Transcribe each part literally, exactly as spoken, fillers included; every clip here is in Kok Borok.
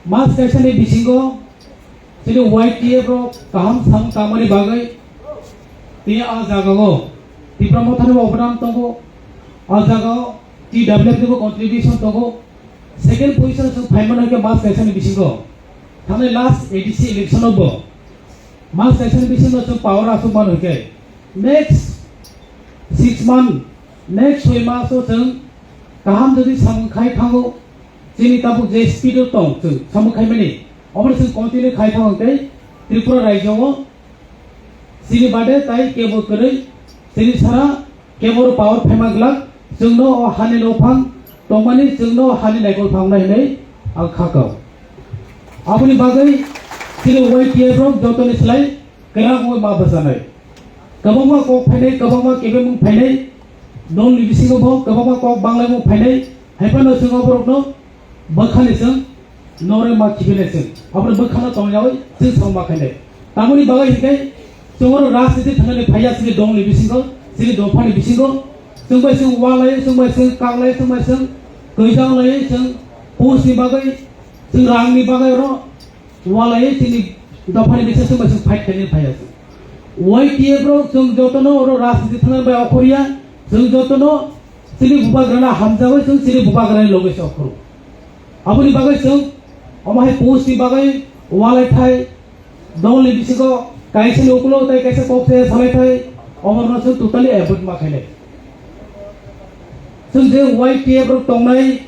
Mas kaisani bisingo chini Y T F rok kaham samung tangmani bagwi tini a jagao Tipra Mothani bo obodhan tongo, a jagao T W F ni bo contribution tongo. Second position chwng phaimano hwnkhe Mas kaisani bisingo thangnai last A D C election o bo Mas kaisani bisingo chwng power aswk mano hwnkhe next six month, next soi maso chwng kaham jodi samung khai thango, chini tabuk je speed o tong chwng samung khaimani, omo chwng continue khai thango hwnkhe Tripura rajyo o chini bade tai kebo kwrwi, chini sara kebo power phaima glak, chwngno o hani nophang tongmani, chwngno hani naikol phangnai hinwi ang kha kao. Aboni bagwi chini Y T F rok jotoni slai kwrak wngwi ma bwchanai. Kwbangma kok phainai, kwbangma kebengmung phainai, dol ni bisingo bo kwbangma kok banglaimung phainai, hai phano chwng o borokno bwkhani chwng norwi ma khibinai chwng. Aboni bwkhano tongyawi chwng samung ma khainai. Tamoni bagwi hinkhe chwng oro rajniti thangani phaiya chini dol ni bisingo, chini dophani bisingo. Chwng bai chwng walai, chwng bai chwng kaklai, chwng bai chwng kwijang lai, chwng post ni bagwi, chwng rang ni bagwi oro walai chini dophani bisingo chwng bai chwng fight khainai phaiya chwng. Y T F rok chwng jotono oro rajniti thangna bai okhorya, chwng jotono chini bubagrana hamjagwi chwng chini bubagrani loge se okhoro. Aboni bagwi chwng omo hai post ni bagwi walai thai, dol ni bisingo kaisa ni ukulo tai kaisa kok se salai thai, omo no chwng totally avoid ma khainai. Chwng je Y T F rok tongnai,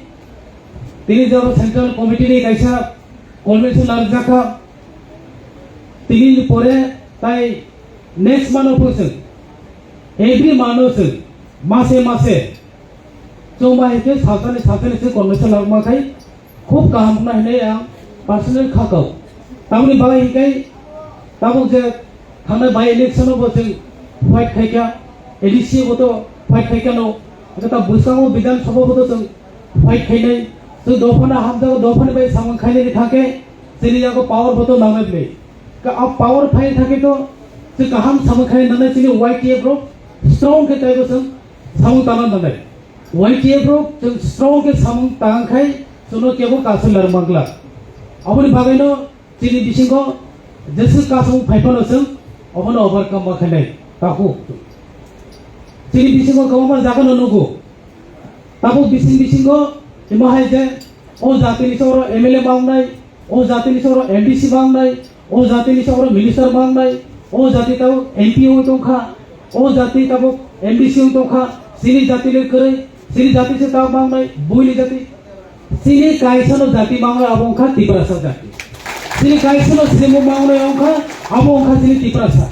tini jabo central committee ni kaisa convention larjakha. Tini ni pore tai next month o phung chwng, every month o chwng, mase mase, chwng bai hinkhe salsani salsani chwng convention larwkma khai khub kaham wngna hinwi ang personally kha kao. Tamoni bagwi hinkhe tabuk je thangnai by election o bo chwng fight khaikha, A D C o bo to fight khaikha no, hinkhe ta bwskango Bidhan Sabha bo to chwng fight khainai, chwng dophano hamjago, dophani bai samung khainai ni thangkhe chini yago power bo to nangnai bwlwi. Ka a power phai thangkhe to chwng kaham samung khainai nangnai, chini Y T F rok strong khe taibo chwng samung tangna nangnai. Y T F rok chwng strong khe samung tang khai chwngno kebo kasu lar mangla. Aboni bagwino chini bisingo jeswk kasung phaiphano chwng obono overcome ma khainai. Takhuk. Chini bisingo kwbangma jagano nugo. Tabuk bising bisingo imo hai je o jatini soro M L A ma wngnai, o jatini soro M D C ma wngnai, o jatini soro minister ma wngnai, o jati tabuk M P wng tongkha, o jati tabuk M D C wng tongkha, chini jati le kwrwi, chini jati se tabuk ma wngnai, buini jati. Chini kaisano jati ma wngnai abo wngkha Tiprasa jati. Chini kaisano srimo ma wngnai wngkha, abo wngkha chini Tiprasa.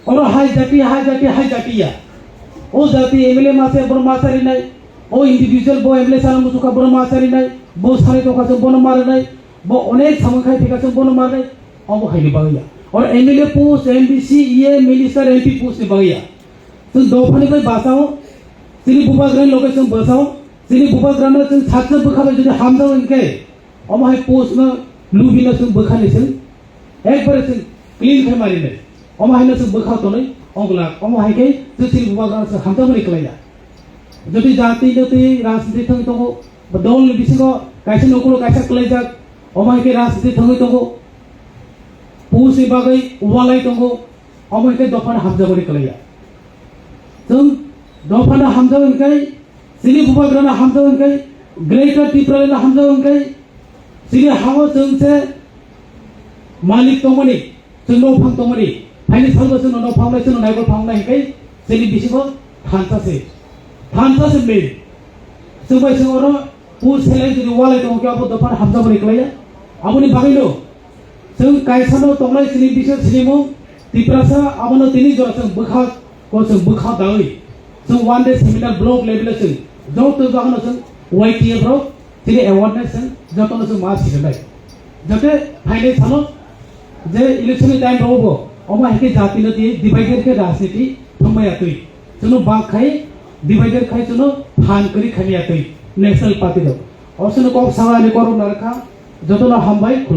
Oro hai jati, hai jati, hai jati ya. O jati M L A mase bono ma charinai, o individual bo M L A sana muchukha bono ma charinai, bo sanai tongkha chwng bono ma rinai, bo onek samung khai phikha chwng bono ma rinai, obo haini bagwi ya. Oro M L A post, M D C, E A, minister, M P post ni bagwi ya. Chwng dophani bai bachao, chini bubagrani loge chwng bachao, chini bubagrano chwng saksa bwkha bai jodi hamjao hinkhe, omo hai post no lubino chwng bwkhani chwng ekbare chwng clean khai marinai. Omo haino chwng bwkha tonwi ongla, omo hai khe chwng chini bubagrano chwng hamjakmani kwlaiya. Jodi jati jati rajniti thangwi tongo, ba dol ni bisingo kaisa ni ukulo kaisa kwlaijak, omo hai khe rajniti thangwi tongo, post ni bagwi walai tongo, omo hai khe dophano hamjakmani kwlaiya. Chwng dophano hamjak hinkhe, chini bubagrano hamjak hinkhe, Greater Tipralandno hamjak hinkhe, chini hango chwng se malik tongmani, chwng nophang tongmani, phaini salbo chwngno nophang nai, chwngno naikol phang nai hinkhe, chini bisingo thansa se, thansa se main. Chwng bai chwng oro post selai jodi walai tongo khe abo dophano hamjakmani kwlaiya. Aboni bagwino chwng kaisano tongnai chini bising sinimung Tiprasa, abono tini jora chwng bwkha ko chwng bwkha dawi. Chwng one day seminar block level o chwng joto jagano chwng Y T F rok chini awareness chwng jotono chwng ma sirinai. Jote phainai salo je election ni time rogo bo omo hai khe jati no twi divider khe rajniti thangmaya twi. Chwngno bak khai divider khai chwngno phan kwrwi khaimaya twi national party rok. Osino kok sawa ani korok narwkha jotono hambai.